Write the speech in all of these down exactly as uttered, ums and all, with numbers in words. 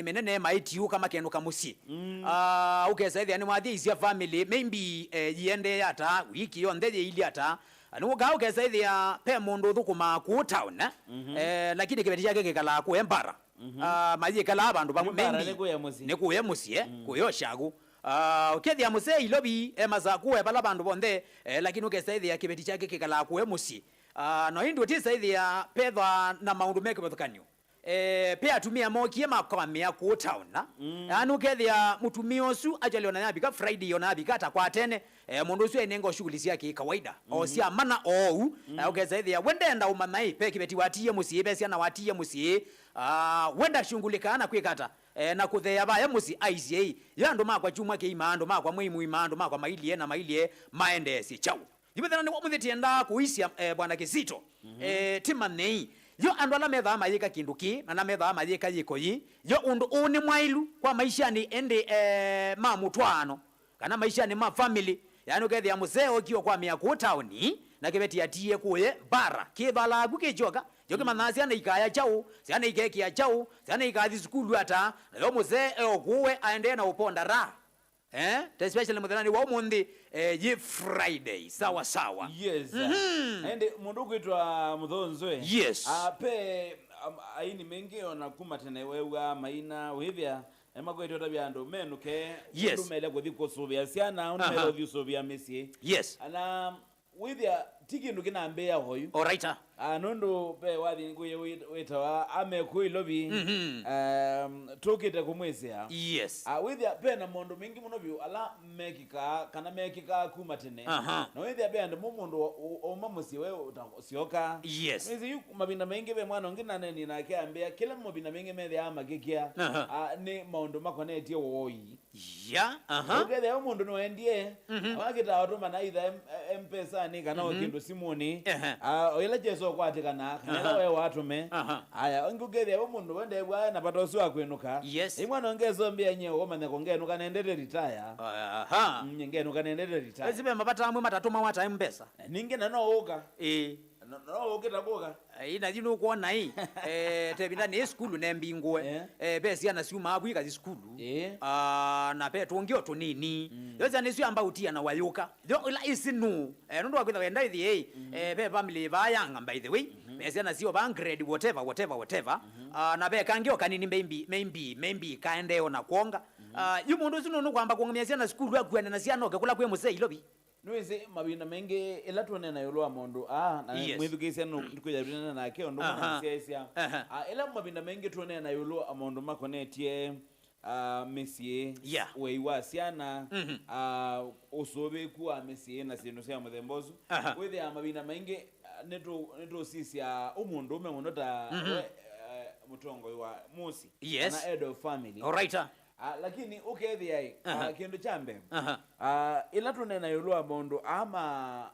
mĩnene maitiũka makenũka mũsyĩ. Mm. Ah, ũkesa ĩthĩa nĩwathyaisya family, maybe, eh, yĩendee ata, wiki yonthe yĩilyĩ ata. Nĩwũkaa ũkesa ĩthĩa pe mũndũ ũthũkũmaa kũũ town, eh? Mhm. Eh, lakini kĩveti kyake kĩkalaa kũũ Mbara. Mhm. Ah, mayĩkalaa vandũ vamwe, Mbara maybe nĩ kũya mũsyĩ. Nĩ kũya mũsyĩ, eh? Mm. Kũya Ũshagu. Ah, ũkethĩa mũsee Ilovi, e Masakũ, e vala vandũ vonthe, eh, lakini ũkesa ĩthĩa kĩveti kyake kĩkalaa kũũ mũsyĩ. Ah, no ĩndĩ ũtisa ĩthĩa pethwa na maũndũ me kĩvathũkany'o. Eh, pe atumĩa mokie makwamĩa kũũ town, na? Mm. Yaani ũkethĩa mũtumĩa ũsu actually ona yavika Friday, ona yavika ata kwa tene, eh, mũndũ ũsu ainenga shughuli syake kawaida, o, mm, sya mana oou, mm, na ũkesa ĩthĩa we ndenda ũmanya ĩ, pe kĩveti watiie mũsyĩ, pe syana watiie mũsyĩ, ah, we ndashungulĩkaa na kwĩka ata, eh, na kũtheea vaya mũsyĩ, aisye ĩ, yo andũ makwa kyumwa kĩima, andũ makwa mwei mũima, andũ makwa mailie na mailie, maendeesye kyaũ? Yu vethĩna nĩw'o mũthĩ tiendaa kũisya, eh, Bwana Kizito. Mhm. Eh, ti manyei. Yo andũ ala methaa mayĩka kĩndũ kĩĩ, na ala methaa mayĩka yĩko yĩĩ, yo ũndũ ũũ nĩ mwaĩlu kwa maishanĩ ĩndĩ, eh, ma mũtwaano, kana maishanĩ ma family. Yaani ũkethĩa mũsee okie ũkwamĩa kũũ taoni, na kĩveti atiie kũye Mbara, kĩthalaa ku kĩkyoka, yo kĩmanyaa syana ikaya kyaũ, syana ikekĩa kyaũ, syana ikathi sukulu ata, na yo mũsee e o kũũ we aendee na ũponda raha. Eh? Ta especially mũthenyanĩ wa ũmũnthĩ, eh, yĩ Friday. Sawa sawa. Yes. Mhm. Ĩndĩ mũndũ ũkwĩtwa Mũthonzwe. Yes. Ah, pe, um, aini maingĩ ona kuma tene weew'aa maina, wĩthĩa, nĩmakwĩtwe ũtavya andũ menũke, yes, ũndũ mele kũthi kũsũvĩa syana, ũndũ, aha, mele kũthi ũsũvĩa mĩsyĩ. Yes. Ana Wĩthĩa ti kĩndũ kĩnambĩĩa oyu. Alright. Ah, nũndũ ve wathi ngũĩ wĩ-, wĩtawa Amekũũ Ilovi, mhm, um, tũkĩte kũmwĩsĩa. Yes. Ah, wĩthĩa ve na maũndũ maingĩ mũno vyũ ala mekĩkaa, kana mekĩkaa kuma tene. Aha. Na wĩthĩa ve andũ mo mũndũ o-, o-, ouma mũsyĩ we ũtasyoka. Yes. Nĩsĩ yu mavinda maingĩ ve mwana ũngĩ nanenie nake ambĩa, kĩla mavinda maingĩ methĩaa makĩkĩa, aha, ah, nĩ maũndũ makonetye woi. Ya, aha. Ũkethĩa we mũndũ nĩwaendie, mhm, awakĩtaa ũtũma na either M-, M-Pesa-nĩ kana o, mhm, kĩndũ simũnĩ. Ehe. Ah, o ĩla kyesa ũkwatĩkana, kana ĩla, aha, we watũme. Aha. Aya, ũngĩ ũkethĩa we mũndũ wendeew'a na vata ũsu wa kwĩnũka. Yes. Ĩ mwana ũngesombĩa nye ũmanya kũngenũka nendete retire. Aha. Mm, ngenũka nendete retire. Esi ve mavata amwe matatũmawa ta M-Pesa. Na ningĩ na no ũka. Ĩĩ. No, no ũkĩta kũka. Ai, na yu nũkwona ĩ, eh, tevinda nĩ sukulu nembingũe. Eh. Eh, ve syana syumaa vu ikathi sukulu. Eh. Ah, na ve tũngĩ o tũnini. Mm. Yo syana isu amba ũtia na wayũka. Yo ila isi nũ. Eh, nũndũ wa kwĩtha wenda ithi ĩ, mm, eh, ve family vaa yanga, by the way. Mhm. Ve syana sio va grade whatever, whatever, whatever. Mhm. Ah, na ve kangĩ o kanini maybe, maybe, maybe kaendee ona kwonga. Mhm. Ah, yu mũndũ ũsu nũnũ kwamba kũngamia syana sukulu akuane na syana oke kũla kwĩ mũsee Ilovi. Nĩwĩsĩ mavinda maingĩ ĩla tũneena ĩũlũ wa maũndũ aa, na, yes, mwĩthukĩĩsya nũ-, nĩkwĩthĩa twĩneena nake ũndũ, aha, mũnasyaĩsya. Aha. Ah, ĩla mavinda maingĩ tũneena ĩũlũ wa maũndũ makonetye, ah, mĩsyĩ, yeah, ũei wa syana, mhm, ah, ũsũvĩĩku wa mĩsyĩ na syĩndũ sya mũthemba ũsu. Aha. Wĩthĩaa mavinda maingĩ, ah, nĩtũ-, nĩtũsisya ũmũndũũme mũno ta, mhm, we, eh, mũtongoi wa mũsyĩ, yes, kana head of family. Alright. Ah, lakini ũkethĩa ĩ, aha, ah, kĩndũ kya mbee, aha, ah, ĩla tũneena ĩũlũ wa maũndũ aa ma,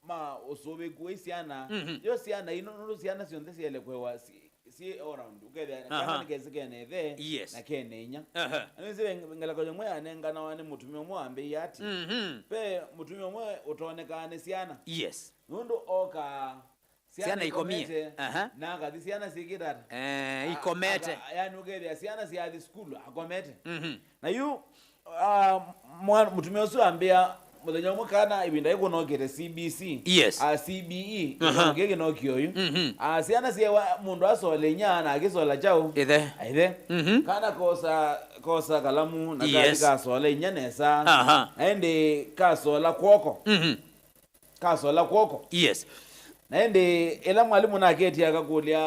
ma ũsũvĩku wa syana, mhm, yo syana ino, nũndũ syana syonthe syaĩle kwewa syĩ, syĩ all round. Ũkethĩa, aha, kana nĩkesĩ kena ĩthe, yes, na kena inya. Aha. Na nĩsĩ ngelekany'o ĩmwe yanenganawa nĩ mũtumĩa ũmwe wambĩie atĩ, mhm, ve mũtumĩa ũmwe ũtonekaa nĩ syana. Yes. Nũndũ okaa syana ikomie. Ikomete, aha, na akathi syana syĩkĩte ata? Eh, a-, ikomete. Aka-, yani ũkethĩa syana syathi sukulu, akomete. Mhm. Na yu, ah, mwa-, mũtumĩa ũsu ambĩa mũthenya ũmwe kana ĩvinda yĩkũnokĩte C B C. Yes. Ah, C B E, aha, kĩnokio yu. Mhm. Ah, syana syewa mũndũ asole inya na akĩsola kyaũ? Ĩthe. Ĩthe. Mhm. Kana kosa, kosa kalamu na, yes, kathi kasola inya nesa. Aha. Na ĩndĩ kasola kw'oko. Mhm. Kasola kw'oko. Yes. Na ĩndĩ ĩla mwalimũ naketya akakũlya,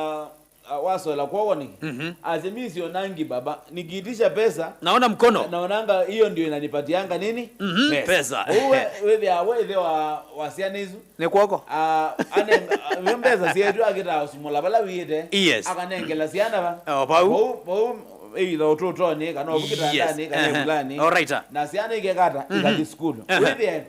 ah, wasola kw'oko nĩkĩ? Mhm. Asya, "Mi sionangi baba, nikiitisha pesa, naona mkono. Naonanga hiyo ndio inanipatianga nini? Mhm, pesa." Pesa. Ũu we, wĩthĩaa we ĩthe wa, wa syana isu. Nĩ kw'oko. Ah, anenga, ah, mbesa syetu akĩtaa ũsumũla vala wĩĩte. Yes. Akanengela syana va. Oh, vau. Vau, vau, either ũtũtonĩ, kana ũvu, yes, kĩtandanĩ, kana, aha, ĩvulani. Alright. Na syana ikekata, mhm, ikathi sukulu. Aha. Wĩthĩe,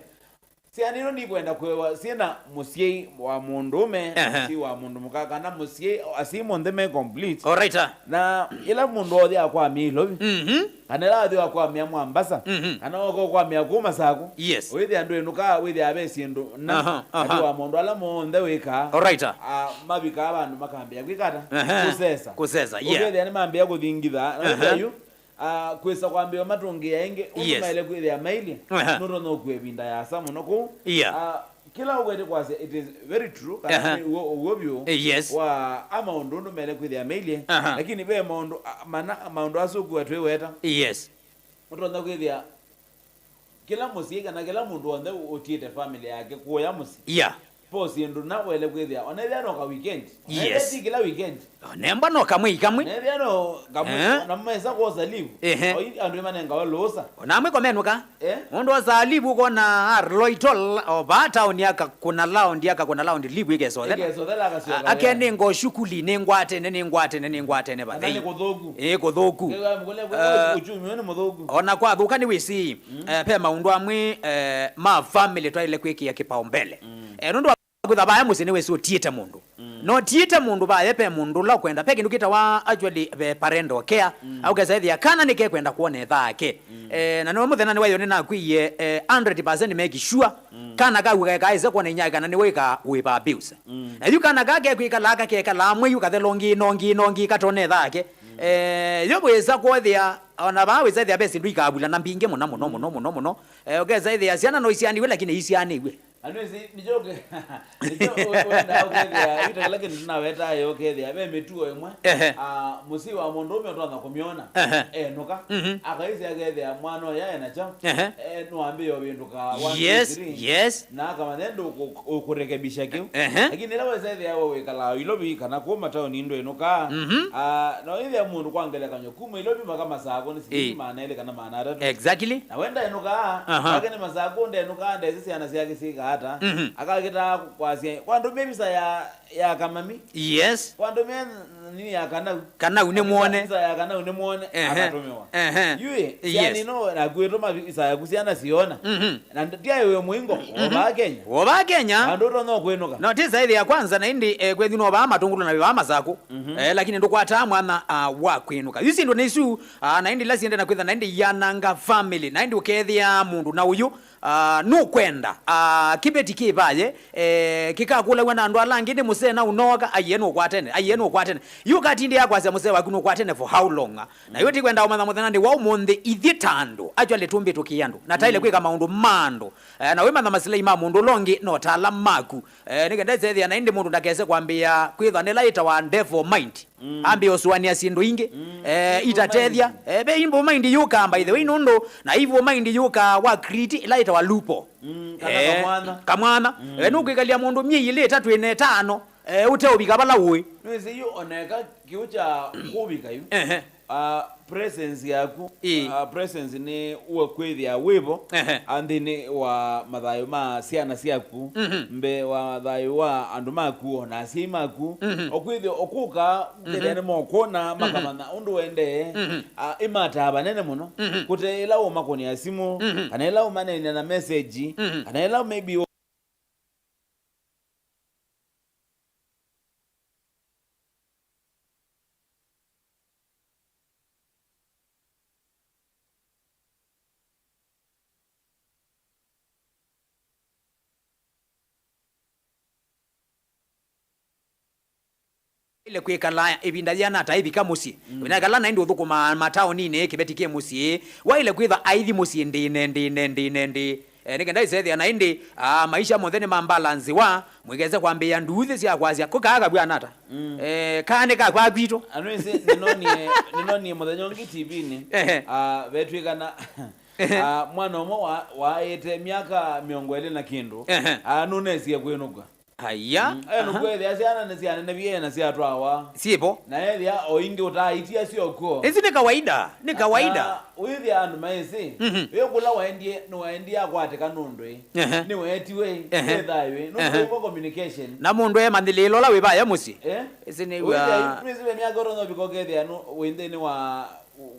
Syana ino nikwenda kwewa syĩna mũsyai wa mũndũũme, ehe, mũsyai wa mũndũ mũka, kana mũsyai, asyai monthe me complete. Alright, ah. Na ĩla mũndũ othĩa kwa mĩilovi, mhm, kana ĩla athĩa kwa mĩa Mwambasa, mhm, kana oka kwa mĩa kuma Saku, yes, wĩthĩa ndwĩnũka, wĩthĩa ve syĩndũ na, aha, aha, athi wa mũndũ ala monthe wĩkaa, alright, ah, mavikaa vandũ makambĩa kwĩkata, ehe, kũsesa. Kũsesa, yeah. Ũkethĩa nĩmambĩa kũthingitha, na, ehe, wĩthĩa yu, ah, kwĩsa kwambĩĩa matũngĩa ĩngĩ, ũndũ, yes, maĩle kwĩthĩa mailye, aha, nũtonya ũkua ĩvinda yasa mũno kũu. Yeah. Ah, kĩla ũkwete kwasya, it is very true, kana, aha, nĩ w'o, w'o vyũ, eh, yes, wa a maũndũ ũndũ maĩle kwĩthĩa mailye, aha, lakini ve maũndũ, ah, mana, maũndũ asu ũkua twĩweta. Yes. Ũtonya kwĩthĩa kĩla mũsyai kana kĩla mũndũ w'onthe ũtiĩte family yake kũya mũsyĩ. Yeah. Po syĩndũ na waĩle kwĩthĩa, ona ethĩa no ka weekend. Ona ethĩa, yes, ti kĩla weekend. Nemba no kamwe ikamwe. Na ethĩa no kamwe, eh, na mesa kwosa leave. Ehe. O i-, andũ manengawa losa. Ona amwe komenũka. Eh? Mũndũ osaa leave ũkona, ah, loitol, o vaa town akakũna laundi, akakũna laundi, leave ĩkesothela. Ĩkesothela, akasyoka. A-, akenenga o shughuli, nĩngwatene, nĩngwatene, nĩngwatene. Kana vathei nĩ kũthũku. Ĩ, kũthũku. Kĩwa mkule kwe, eh, uchumi wenu mũthũku. Ona kwathũka nĩ wĩsĩ, mm, eh, ve maũndũ amwe, eh, ma family twaĩle kwĩkĩa kĩpaombele. Mm. Eh, nũndũ wa kwĩtha vaya mũsyĩ nĩ wĩsĩ ũtiĩte mũndũ. Mm. Na ũtiĩte mũndũ vaya ve mũndũ ũla ũkwenda. Ve kĩndũ kĩtawa actually ve parental care. Mm. Au kesa ethĩa kana nĩkekwenda kuona etha ake. Mm. Eh, na nĩwe mũthenya nĩwayo nĩnakwĩie, eh, hundred percent make sure. Mm. Kana kaku kaekaĩse kuona inyake kana nĩwĩka wĩva abuse. Mm. Na yu kana ka kekwĩkalaa kakekalaa mwei ũkathela ũngĩ, no ũngĩ, no ũngĩ, katone etha ake. Mm. Eh, yo wĩsa kwothĩa, ona vaa wĩsa ethĩa ve syĩndũ ikavula na mbingĩ mũno, mũno, mũno, mũno, mũno. Eh, ũkesa ethĩa syana no isyaanĩw'e, lakini isyaanĩw'e. Anwĩsĩ, nĩkyo ke-, nĩkyo we-, wendaa ũkethĩa, yu ta kĩla kĩndũ tũnaweta yo ũkethĩa, ve mĩtuo ĩmwe, ehe, ah, mũsyai wa mũndũũme ũtonya kũmyona, ehe, enũka, mhm, akaisya akethĩa mwana ũya ena kyaũ, ehe, eh, nĩwambĩĩa ũvĩndũka one, two, three, yes, yes, na akamanya ndũ kũ-, kũrekebisha kĩu. Ehe. Lakini ĩla wesa ethĩa we wĩkalaa Ilovi kana kũu mataoni ndwĩnũkaa, mhm, ah, no ĩthĩa mũndũ kwa ngelekany'o, kuma Ilovi mpaka Masakũ nĩ silingi, ĩĩ, maana elĩ kana maana atatũ. Exactly. Na we ndaenũkaa, aha, wake nĩ Masakũ, ndenũkaa, ndesĩ syana syake syĩkaa ata. Mhm. Akakĩtaa kwasya, "Kwandũmie visa ya, ya kamami." Yes. "Kwandũmie nini ya kanau." Kanau nĩ mwone. Visa ya kanau nĩ mwone, ehe, akatũmĩwa. Ehe. Yu ĩ, yes, syana ino naku ĩtũma visa yaku syana siona. Mhm. Na nd-, tiaĩ wĩ mũingo, mhm, ovaa Kenya. Ovaa Kenya. Andũ ũtonya kwĩnũka. No, ti saithi ya kwanza, na indi, eh, kwĩthi no vaa Matũngũlũ na vaa Masakũ. Mhm. Eh, lakini ndũkwataa mwana, ah, wa kwĩnũka. Yu syĩndũ nĩ isu, ah, na indi ila siende na kwĩtha, na indi iananga family, na indi ũkethĩa mũndũ na ũyũ, ah, nũkwenda, ah, kĩveti kĩvaye, eh, kĩkakũlaw'a na andũ ala angĩ, nĩ mũsee na ũnooka, aiye nũkwatene, aiye nũkwatene. Yu ũkatindĩa kwasya mũsee waku nũkwatene for how long? Na yu tikwenda ũmanya mũthenya nĩ wa ũmũnthĩ, ithyĩ ta andũ, actually tũmbĩtũkĩe andũ, na taile, mm, kwĩka maũndũ ma andũ. Eh, na wĩmanya masilai ma mũndũ ũla ũngĩ, no ta ala maku. Eh, nĩkenda ĩsethĩa na ĩndĩ mũndũ ndakese kwambĩĩa kwĩthwa nĩla yĩtawa devil mind. Mm. Ambĩĩa ũsũanĩa syĩndũ ingĩ. Mm. Eh, evil itatethya mind. Eh, ve evil mind yũkaa, by the way, nũndũ na evil mind yũkaa wa create ĩla yĩtawa loophole. Mm, kana, eh, kamwana. Kamwana. Mm. Eh, nũkwĩkalya mũndũ myei ĩlĩ, ĩtatũ, ĩna, ĩtano, eh, ũteũvika vala ũĩ. Nĩwĩsĩ yu oneka kĩu kya kũvika yu. Ehe. Ah, presence yaku, ĩĩ, ah, presence nĩ ũe kwĩthĩa wĩvo, ehe, ah, nthĩnĩ wa mathayũ ma syana syaku, mhm, mbee wa thayũ wa andũ maku, o na asyai maku, mhm, o kwĩthĩa ũkũka, mhm, kethĩa nĩmokwona, mhm, makamanya ũndũ wendee, mhm, ah, ĩmataa vanene mũno, mhm, kũte ĩla ũmakũnĩa simũ, mhm, kana ĩla ũmaneenea na message, mhm, kana ĩla maybe ile kwĩkala ĩvinda yĩana ata ĩvika mũsyĩ. Mm. Wĩna ĩkala na ĩndĩ ũthũkũmaa mataoninĩ, kĩveti kĩ mũsyĩ, waĩle kwĩtha aithi mũsyĩ ndĩne, ndĩne, ndĩne, ndĩ. Eh, nĩ kenda ĩsethĩa na ĩndĩ, ah, maisha monthe nĩ mambalansiwa, mwĩkese kwambĩĩa nduuthĩ sya kwasya, kũkaa kavw'ana ata? Mm. Eh, kaa nĩ kakwa kwitũ? Anwĩsĩ, nĩnonie, nĩnonie mũthenya ũngĩ T V-nĩ, ehe, ah, vetwĩkana, ehe, ah, mwana ũmwe wa, waaĩte myaka mĩongo ĩlĩ na kĩndũ, ehe, ah, nũnesie kwĩnũka. Aya. Mm. Aya, aha, nũkwethĩa syana nĩsyanenevie na syatwawa. Syĩvo. Na ethĩa o ingĩ ũtaitia syokwo. Ĩsu nĩ kawaida, nĩ kawaida. Ata wĩthĩa andũ maĩsĩ, mhm, wĩ kũla waendie, nĩwaendie akwatĩka nũndũ ĩ. Ehe. Nĩweetiwe, ehe, ethaywe, nũndũ, ehe, wĩko communication. Na mũndũ emanyĩlĩĩla ũla wĩ vaya mũsyĩ. Eh? Ĩsu nĩ wĩthĩa wa yu, twĩsĩ ve myaka ũtonya ũvika ũkethĩa nũ-, wĩ nthĩnĩ wa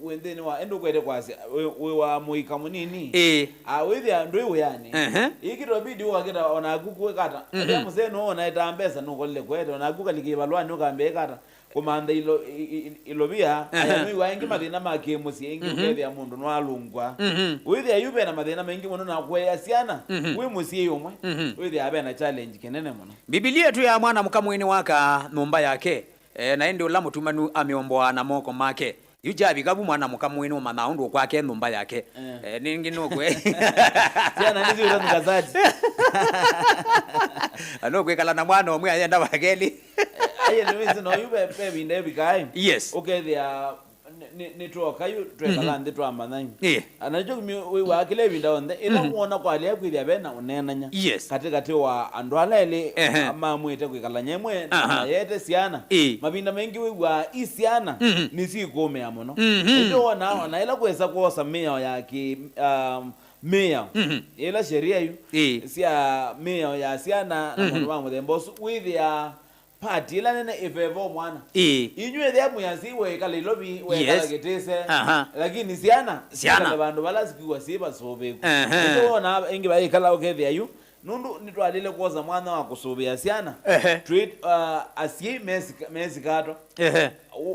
wĩ nthĩnĩ wa, ĩndĩ ũkwete kwasya, wĩ, wĩ wa mũika mũnini. Ĩĩ. A, wĩthĩa ndwĩ wĩanĩ. Ehe. Ĩkĩtobidi ũkakĩta o naku kwĩkata. Mhm. Ethĩa mũsee nũũ ũnaetaa mbesa nũkolile kwete, o naku ũkalikĩa ĩvalũanĩ ũkambĩa ĩkata kũmantha ilo-, i-, i-, ilovia, ehe, aya nĩwĩw'aa ĩngĩ mathĩna ma kĩ-mũsyĩ, ĩngĩ, mhm, ũkethĩa mũndũ nĩwalũngw'a. Mhm. Wĩthĩa yu vena mathĩna maingĩ mũno na kũea syana, mhm, wĩ mũsyĩ ũmwe, mhm, wĩthĩa vena challenge kĩnene mũno. Mbivilia ĩtwĩaa, "Mwana mũka mwĩĩ nĩwakaa nyũmba yake, e, na ĩndĩ ũla mũtumanu amĩomboaa na moko make." Yu kyavika vu, mwana mũka mwĩĩ nũmanyaa ũndũ ũkwake nyũmba yake. Eh. Eh, nĩngĩ nũkwĩ- Syana nĩsyũra mkazaji. Na nũkwĩkala na mwana ũmwe ayenda wa kelĩ. Eh, aye nĩwĩsĩ no yu ve, ve vinda ĩvikae. Yes. Ũkethĩa nĩ, nĩ, nĩtwoka yu twekala, mhm, nthĩ twamanya yu. Eh. Ana nĩkyo kimi wĩw'aa kĩla ĩvinda yonthe, ĩla, mhm, wona kwalea kwĩthĩa ve na ũneenany'a, yes, katĩkatĩ wa andũ ala elĩ, ehe, mamwĩte kwĩkalany'a ĩmwe, aha, na mayete syana. Ĩĩ. Mavinda maingĩ wĩw'aa i syana, mhm, nĩsyĩkũũmĩa mũno. Mhm. Ĩndĩ wona, ona ĩla kwesa kwosa mĩao ya kĩ, um, mĩao, mhm, ĩla sheria yu, ĩĩ, sya mĩao ya syana na, mhm, maũndũ ma mũthemba ũsu, wĩthĩaa part ĩla nene ĩveva o mwana. Ĩĩ. Inyw'ĩ ethĩa mwĩasya wekala ilovi, wekala, yes, kĩtĩse, aha, lakini syana, syana, syĩkale vandũ vala sikwĩw'a syĩ vasũvĩku. Ehe. Ĩndĩ wona ĩngĩ vaikala ũkethĩa yu, nũndũ nĩtwalĩle kwosa mwanya wa kũsũvĩa syana. Ehe. Twĩ, uh, asyai mesikatwa. Ehe.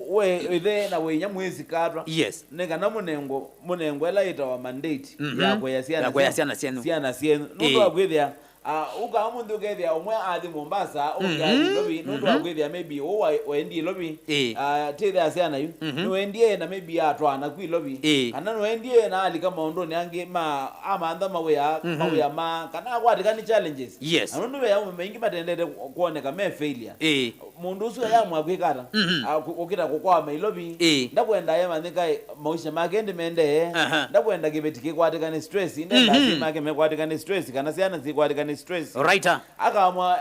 We ĩthe na wĩnya mwĩsikatwa. Yes. Nĩ kana mũnengwe, mũnengwe ĩla ĩtawa mandate, mhm, ya kũea syana, ya kũea syenyu, syana syenyu. Syana syenyu. Nũndũ, ĩĩ, wa kwĩthĩa, ah, ũka ũmũnthĩ ũkethĩa ũmwe athi Mombasa, ũngĩ, mhm, athi Nairobi, nũndũ, mhm, wa kwĩthĩa maybe ũũ wa-, waendie Nairobi, ĩĩ, ah, tĩthea syana yu. Mhm. Nĩwaendie na maybe atwaana ku Nairobi. Ĩĩ. Kana nĩwaendie na alika maũndũnĩ angĩ ma, amantha mawĩa, mhm, mawĩa ma, kana akwatĩka nĩ challenges. Yes. Na nũndũ ve aũme maingĩ matendete kwoneka me failure. Ĩĩ. Mũndũ ũsu ayamwa kwĩka ata? Mhm. A, kũ-, kũkĩta kũkwama ilovi. Ĩĩ. Ndakwenda emanyĩka maisha make ndĩmendee. Aha. Ndakwenda kĩveti kĩkwatĩka nĩ stress. Ndenda, mhm, asyai make mekwatĩka nĩ stress, kana syana sikwatĩka nĩ stress. Right. Akamwa,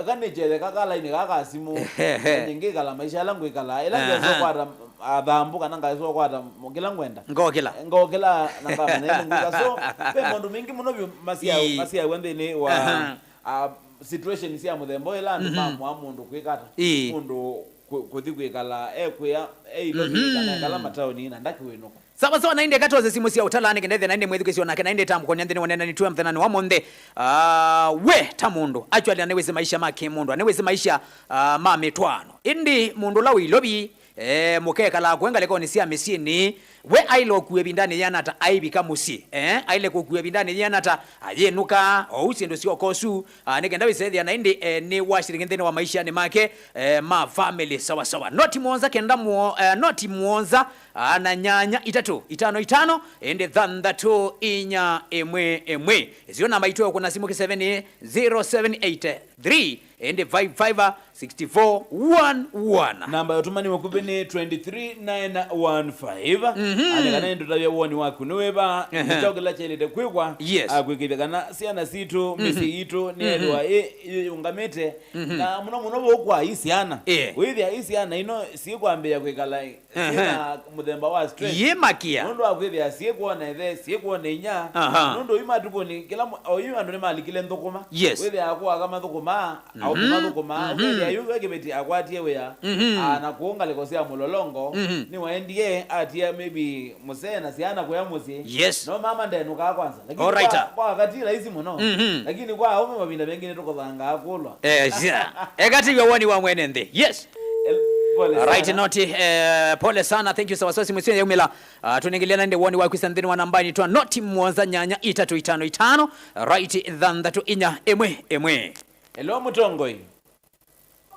eka nĩkyethe kakalainĩ kaka simũ. Ehe. Nĩngĩkala maisha ala ngwĩkala. Ĩla, aha, ngeso kwata athambu kana ngaiswa kwata mo-, kĩla ngwenda. Ngokĩla. Ngokĩla na ngamanya ĩndĩ ngwĩka. So, ve maũndũ maingĩ mũno vyũ masiawa, ĩĩ, masiawa nthĩnĩ wa, aha, ah, situation sya mũthemba ũyũ, ĩla andũ, mhm, mamwaa mũndũ kwĩka ata. Ĩĩ. Mũndũ kũ-, kũthi kwĩkala ekwĩa, e ilovi, mhm, kana ekala mataoni na ndakĩwĩnũka. Sawa sawa, na ĩndĩ katose simũ sya ũtala nĩ kenda ĩthĩa na ĩndĩ mwĩthukĩsyo nake na ĩndĩ tamũkonya nthĩnĩ wa nena nĩtwĩ mũthenya wa mũnthĩ. Ah, we ta mũndũ, actually, anĩwĩsĩ maisha ma kĩmũndũ, anĩwĩsĩ maisha, ah, ma mĩtwaano. Ĩndĩ mũndũ ũla wĩ ilovi, eh, mũkekalaa kũe ngalĩkonĩ sya mĩsyĩnĩ, we aĩle ũkua ĩvindanĩ yĩana ata aivika mũsyĩ? Eh, aĩle kũkua ĩvindanĩ yĩana ata ayĩnũka? Ou syĩndũ syoka ũsu, ah, nĩ kenda wĩsethĩa na ĩndĩ, eh, nĩ washiriki nthĩnĩ wa maishanĩ make, eh, ma family sawa sawa. Noti mũonza kenda mũo-, eh, noti mũonza, ah, na nyanya itatũ itano itano, ĩndĩ thanthatũ inya ĩmwe ĩmwe. Ĩsio namba itũ ya kũna simũ kĩseveni, zero seven eight three, ĩndĩ five five six four one one. Namba ya ũtũmani mũkuvĩ nĩ twenty three nine one five. Mhm. Andĩka na ĩndũtavya woni waku nĩ wĩva, ehe, nĩ kyaũ kĩla kyaĩlĩte kwĩkwa, yes, akwĩkĩthya kana syana sitũ, mhm, mĩsyĩ yitũ nĩ, mhm, ethĩwa ĩ, ĩ, yĩũngamĩte. Mhm. Na mũno mũno vau kwa i syana. Eh. Wĩthĩa i syana ino sikwambĩĩa kwĩkala, ehe, syĩna mũthemba wa stress. Yĩmakia. Nũndũ wa kwĩthĩa syĩkwona ĩthe, syĩkwona inya. Aha. Nũndũ yu matukũnĩ, kĩla mũ-, o yu andũ nĩmalikile nthũkũma. Yes. Wĩthĩaa kwaka mathũkũmaa, mhm, aũme mathũkũmaa. Mhm. Ũkethĩa yu ve kĩveti akwatie wĩa, mhm, ah, na kũu ngalĩko sya mũlolongo, mhm, nĩwaendie atia maybe mũsee na syana kũya mũsyĩ. Yes. No mama ndenũkaa kwanza. Lakini, all right, kwa, kwa wakati rahisi mũno. Mhm. Lakini kwa aũme mavinda mengĩ nĩtũkothangaa kũlwa. Eh, yeah. Eka tiw'a woni wa mwene nthĩ. Yes. El-, pole, right, sana. Noti, eh, pole sana. Thank you, sawa sawa, simũ sio yaumĩla. Ah, tũnengeleana nĩ woni waku nthĩnĩ wa namba nĩ twa noti mũonza nyanya itatũ itano itano, right, thanthatũ inya ĩmwe ĩmwe. Hello, mũtongoi.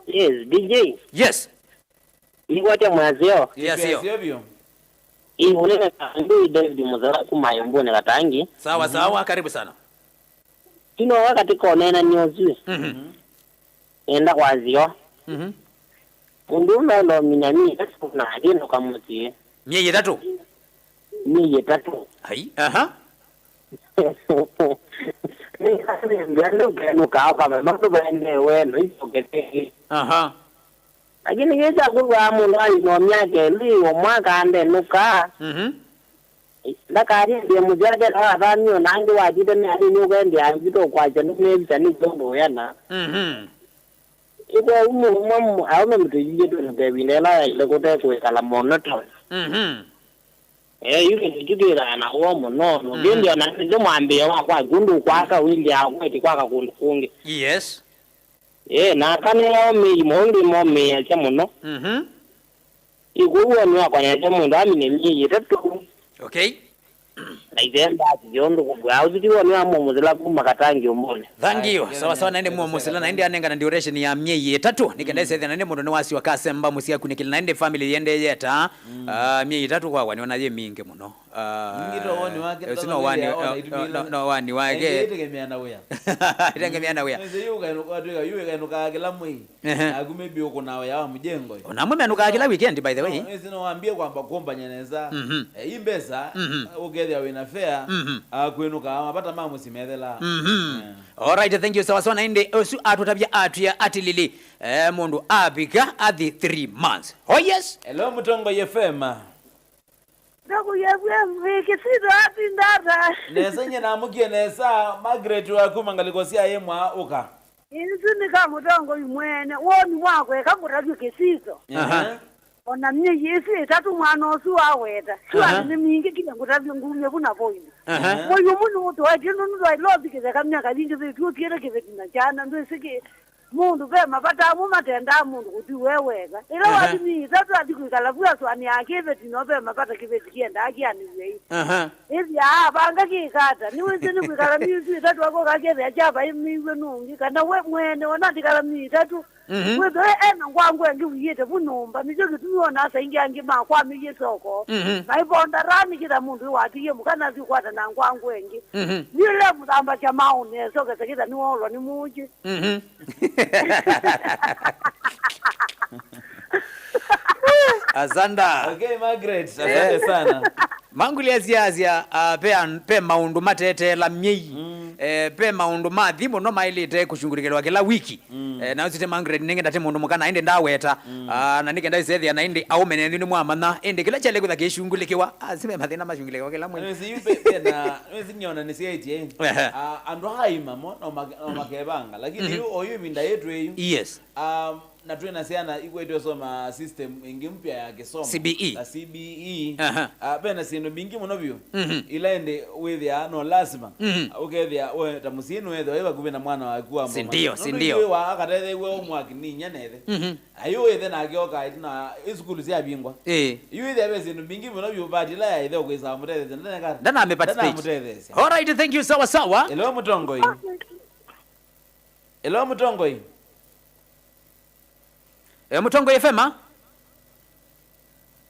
Yes, D J. Yes. Nĩkwatya mwaseo. Yes, yo. Ĩĩ, mũnene Kandu, David Mũthela kuma Yũmbũnĩ Katangi. Sawa, mhm, sawa, karibu sana. Ino wakati konena nyosu. Mhm. Nenda kwasio. Mhm. Mũndũ ũmwe ũlomina myei ĩtatũ na athĩnũka mũsyĩ. Myei ĩtatũ? Myei ĩtatũ. Ai, aha. Nĩkasembea nũkenũkaa kwa mema ndũvaendee we no icoke tĩngĩ. Aha. Lakini kĩĩ kya kwĩw'aa mũndũ aima o myaka ĩlĩ o mwaka ndenũka. Mhm. Ndakatindie mũsyake na wathamie o na angĩ watite nĩ anini ũkendĩa angĩ tũkwasya nĩmevisa nĩ kĩũndũ wĩana. Mhm. Ĩkwa ũmwe ũmwe mu-, aũme mũtũilyĩ twĩnũke ĩvinda ĩla yaĩle kũte kwĩkala mũno tone. Mhm. Eh, yu kĩndũ kĩu kĩthaa na ũo mũno. Mhm. Ndĩndĩ ona nĩtĩ mwambĩĩo wa kwa kũndũ kwaka wĩndĩ akweti kwaka kũndũ kũngĩ. Yes. Eh, na aka nĩmomĩi, maũndũ momĩĩasya mũno. Mhm. Ĩkũu woni wakwa nete mũndũ amine myei ĩtatũ. Okay. Na ithemba ati ũndũ kũvw'a ũthiti woni wa mũmũthĩla kuma katangi ũmbũnĩ. Thank you. Ai, sawa sawa, naende muo musila naende anengana duration ya myei ĩtatũ. Nĩ kenda ĩsethya naende mũndũ nĩ wasyo akasemba mũsyĩ akunĩkĩla naende family yende yeta. Mm. Ah, myei ĩtatũ kwakwa nĩona yĩ mingĩ mũno. Ah, Ningĩ to woni wake, ũsu no woni, ona no, itumĩla no, no woni wake. Ĩtegemea na wĩa. Ĩtegemea na wĩa. Nĩsĩ yu ũkaenũka, yu ĩkaenũkaa kĩla mwei. Ehe. Naku maybe ũkũna wĩa wa mũjengo. Ona amwe menũkaa kĩla weekend, by the way. No, ĩsĩ no wambie kwamba kũmbanya nesa. Mhm. Eh, i mbesa, Mhm. ũkethĩa wĩna fare, Mhm. ah, kwĩnũka, mavata ma mũsyĩ methela. Mhm. Eh. All right, thank you. Sawa sawa, na ĩndĩ ũsu atũtavya atwĩa atilili, eh, mũndũ avika athi three months. Oh yes. Hello, Mũtongoi F M. Ndakũyavw'a mwĩkĩsito api ndata. Nesa, nye namũkie nesa, Margaret wa kuma ngalĩko sya ĩmwa ũka. Ĩsu nĩ ka mũtongoi mwene, woni mwakwa eka ngũtavye kĩsito. Aha. Ona myei ĩsu ĩtatũ mwana ũsu waweta. Sua Aha. nĩ mingĩ kila ngũtavye ngumye vu na voini. Aha. Mwei ũmwe nĩũtũetie nũndũ twaĩle ũthikĩtheka myaka yingĩ thĩ tuũtiele kĩveti na kyana ndwĩsĩ kĩ. Mũndũ ve mavata amwe matendaa mũndũ kũthi we weka. Ĩla Aha. wathi myei ĩtatũ athi kwĩkala vu asũanĩaa kĩveti no ve mavata kĩveti kĩendaa kĩanĩw'e ĩ. Aha. Ĩthĩaa avanga kĩkata. Nĩwĩsĩ nĩ kwĩkala myei ĩsu ĩtatũ akoka akethĩa kyavaĩmĩiw'e nũngĩ, kana we mwene ona ndĩkala myei ĩtatũ. Mhm. Wĩthĩwe ena ngwangwa ĩngĩ wĩĩte vu nyũmba. Nĩkyo kĩtumi wona asa ingĩ angĩ makwamĩie soko. Mhm. Maivonda rani kĩtha mũndũ watiie mũka nathi ũkwata na ngwangwa ĩngĩ. Mhm. Nĩle mũthambasya maũnĩ esokesa kĩtha nĩwoolwa nĩ mũũkĩ. Mhm. Asanda. Okay, Margaret, asante Eh. sana. Manguli asiasya, ah, pe an-, pe maũndũ mateteela myei. Mm. Eh, pe maũndũ ma thimũ no maĩlĩte kũshungurĩkĩlwa kĩla wiki. Mm. Eh, na ũsite Margaret nĩngĩ ndate mũndũ mũka na ĩndĩ ndaweta. Mm. Ah, na nĩkenda ĩsethĩa na ĩndĩ aũme nenyu nĩ mwamanya. Ĩndĩ kĩla kyalĩ kwĩtha kĩshungulĩkĩwa. Ah, sive mathĩna mashungulĩkĩwa kĩla mwei. Nĩwĩsĩ yu pe-, pena, nĩwĩsĩ nĩona nĩsyaĩtye. Ehe. Ah, andũ aima mo no make-, no makevanga. Lakini Mhm. yu, oyu ĩvinda yĩtwĩ yu. Yes. Um, na twĩ na syana ikwetwe soma system ĩngĩ mpya ya kĩsomo. C B E. Na C B E. Aha. Ah, ve na syĩndũ mbingĩ mũno vyũ. Mhm. Ila ĩndĩ wĩthĩa no lasima. Mhm. Ũkethĩa we ta mũsyĩ nũethĩwa wĩ vakuvĩ na mwana waku wa Si mboma. Ndio, si Nũndũ ndio. Ithyĩ wa akatetheew'a homework nĩ inya nethe. Mhm. Ayu ĩthe nake oka ĩtina ĩ sukulu syavingwa. Ĩĩ. Yu ĩthĩa ve syĩndũ mbingĩ mũno vyũ vati ĩla ya ĩthe ũkwĩsaa mũtetheesya. Ndaneka-, Ndanamĩ participate. Ndanamũtetheesya. All right, thank you, sawa sawa. Ĩla mũtongoi. Hello, Mũtongoi. Eh, Mũtongoi F M, ah?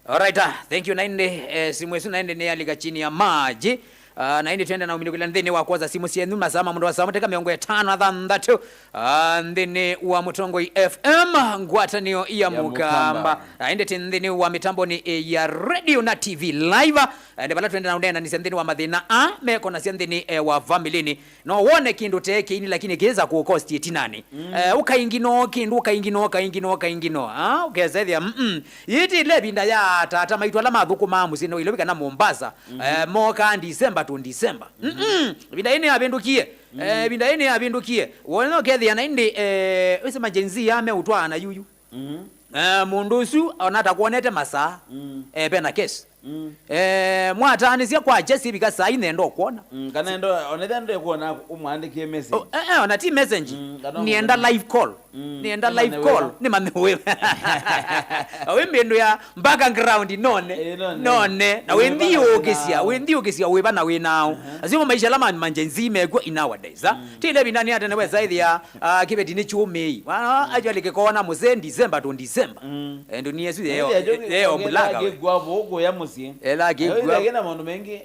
Alright, ah, thank you, na ĩndĩ, eh, simu ĩsu na ĩndĩ nĩyalika chini ya maji. Ah, na ĩndĩ twende na ũminũkĩla nthĩnĩ wa kwosa simu syenyu masaa ma mũndũ wa saa mũteka mĩongo ĩtano na thanthatũ. Ah, nthĩnĩ wa Mũtongoi F M, ngwatanĩo ya Ya Mũkamba. Mũkamba. Na ĩndĩ tĩ nthĩnĩ wa mĩtambonĩ, eh, ya radio na T V live. Eh, nĩ vala twende na ũneenanĩsya nthĩnĩ wa mathĩna a mekonasya nthĩnĩ, eh, wa vamĩlĩnĩ. No wone kĩndũ te kĩini, lakini kĩĩsa kũkosti ĩtinanĩ. Mm. Eh, ũkaingino kĩndũ, ũkaingino, ũkaingino, ũkaingino. Ah, ũkesethĩa, mm-mm. Yĩĩ ti ĩla ĩvinda ya atata maitũ ala mathũkũmaa mũsyĩ na Nairobi kana Mombasa. Mm-hmm. Eh, mokaa December to December. Mm-hmm. Mm-mm. Ĩvinda yĩĩ nĩyavĩndũkie. Mm. Eh, ĩvinda yĩĩ nĩyavĩndũkie. Wona ũkethĩa na ĩndĩ, eh, wĩsĩ ma Gen Z ya meũtwaana yuyu. Mm-hmm. Eh, mũndũ ũsu ona atakwonete masaa, Mm. eh, pena case. Mm. Eh, mwataanĩsya kwa Jesse ĩvika saa ine ndo kwona. Mm, kana ndo, onethĩa ndekuona ũmwandĩkie message. Oh, eh, eh, ona ti message. Mm, kana nienda ũmũmenya. Live call. Mm, nienda live call. Nĩmanyĩw'a. Nĩmanyĩw'a. Awe mbĩndũ ya background none. Eh, none. None. Na eh, wĩnthiũkĩsya, background. Wĩnthiũkĩsya wĩva na wĩnao. Uh-huh. Acio maisha lama ma Gen Z mekwo in nowadays, ah. Mm. Ti ile vinda nĩ atene wesa ĩthĩa, ah, kĩveti nĩ kyũmĩi. Wa, actually kĩkona mũsee December to December. Mm. Eh, ndunia ĩsu yeo, yeo mbulaka we. Kĩkua vũũ kũya mũsyĩ. Ela kĩkua. Kĩna maũndũ maingĩ,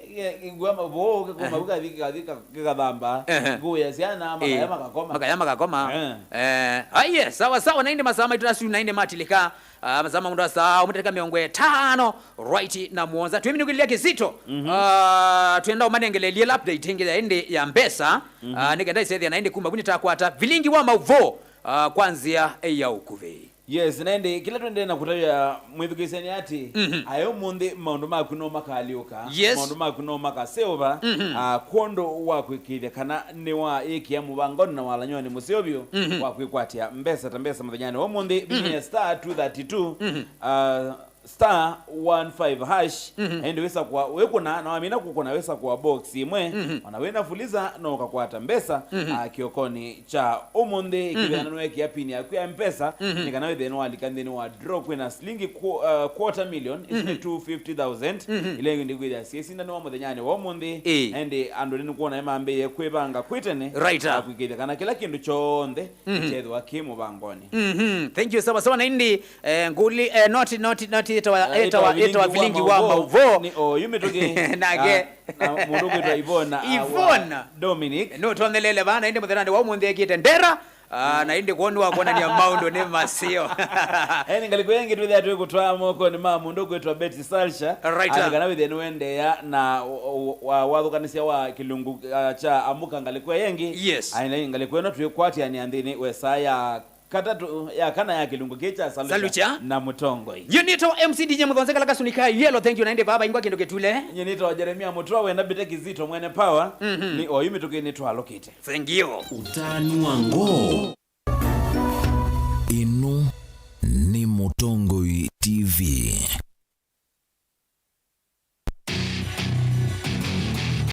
kĩkua vũũ kĩkuma kathi, kathi, kĩkathamba. Ehe. Nguo ya syana, makaya makakoma. Makaya makakoma. Eh. Eh, aiye, sawa, sawa, na ĩndĩ masaa maitũ asu, na ĩndĩ matilĩka. Ah, masaa ma mũndũ wa saa ũmwe ndatĩka mĩongo ĩtano, right, na mũonza. Twĩminũkĩlya kĩsito. Mhm. Ah, twenda ũmanengelelie update ĩngĩ ya ĩndĩ ya mbesa. Mhm. Ah, nĩkenda ĩsethĩa na ĩndĩ kuma vu nĩtakwata vilingi wa mauvoo, ah, kwa nzĩa ya ũkuvĩ. Yes, na ĩndĩ kĩla tũendee na kũtavya mwĩthukĩĩsya nĩ atĩ, Mhm. aĩ ũmũnthĩ maũndũ maku no makaalyũka, Yes. maũndũ maku no makaseũva, Mhm. ah, kwondũ wa kwĩkĩĩthya kana nĩwaĩkĩa mũvangonĩ na walany'onĩ mũseo vyũ Mhm. wa kwĩkwatya mbesa ta mbesa mũthenyanĩ wa ũmũnthĩ, Mhm. vinya star two thirty-two, Mhm. ah, star one five hash, mhm, na ĩndĩ wĩsakũa, wĩkũna, na wamina kũkũna wĩsakũa box ĩmwe, mhm, ona wĩna fuliza no ũkakwata mbesa, mhm, ah, kĩokonĩ kya ũmũnthĩ, mhm, kĩvĩana nĩweekĩa pin yaku ya mpesa, mhm, nĩ kana wĩthĩe nĩwalika nthĩnĩ wa draw kwĩna silingi qu-, uh, quarter million, isu nĩ, mhm, two fifty thousand, mhm, ila ĩndĩ kwĩthĩa syĩsindanĩwa mũthenyanĩ wa ũmũnthĩ. Ĩĩ. Na ĩndĩ andũ nĩnĩkwona mambĩĩe kwĩvanga kwĩ tene, right, ah, kwĩkĩĩthya kana kĩla kĩndũ kyonthe, mhm, kĩkethĩwa kĩ mũvangonĩ. Mhm. Thank you sawa sawa. Na ĩndĩ, eh, ngũli, eh, noti, noti, noti, ĩtawa, eh, ĩtawa, ĩtawa vilingi wa maũvoo. Nĩ oyu mĩtũkĩ. Nake. Ah, na mũndũ kwĩtwa Ivona, ah, wa Ivona Dominic. Nũtonelele vana, ĩndĩ mũthenyanĩ wa ũmũnthĩ ekĩte ndera. Ah, na ĩndĩ kwoni wa kuonania maũndũ nĩ maseo. Eni ngalĩko ĩngĩ twĩthĩa twĩ kũtwaa mokonĩ ma mũndũ kwĩtwa Betty Salsha. Right. Ah, nĩ kana wĩthĩe nĩwendeea na wa, wa, wathũkanĩsya wa kĩlungu, ah, kya amũka ngalĩko ĩngĩ. Yes. Ai, na ngalĩko ĩno twĩkwatĩanĩa nthĩnĩ wa saa ya katatũ, ya kana ya kĩlungu kĩĩ kya Salucha. Salucha. Na Mũtongoi. Nyie nĩtawa M C D J Mũthonze kala kasuni ka yellow, thank you, na ĩndĩ vava ingwa kĩndũ kĩtule. Nyie nĩtawa Jeremia Mũtwa wenda Bite Kizito mwene power. Mhm. Nĩ oyu mĩtũkĩ nĩtwalũkĩte. Thank you. Ũtanu wa ngoo. Ĩno nĩ Mũtongoi T V.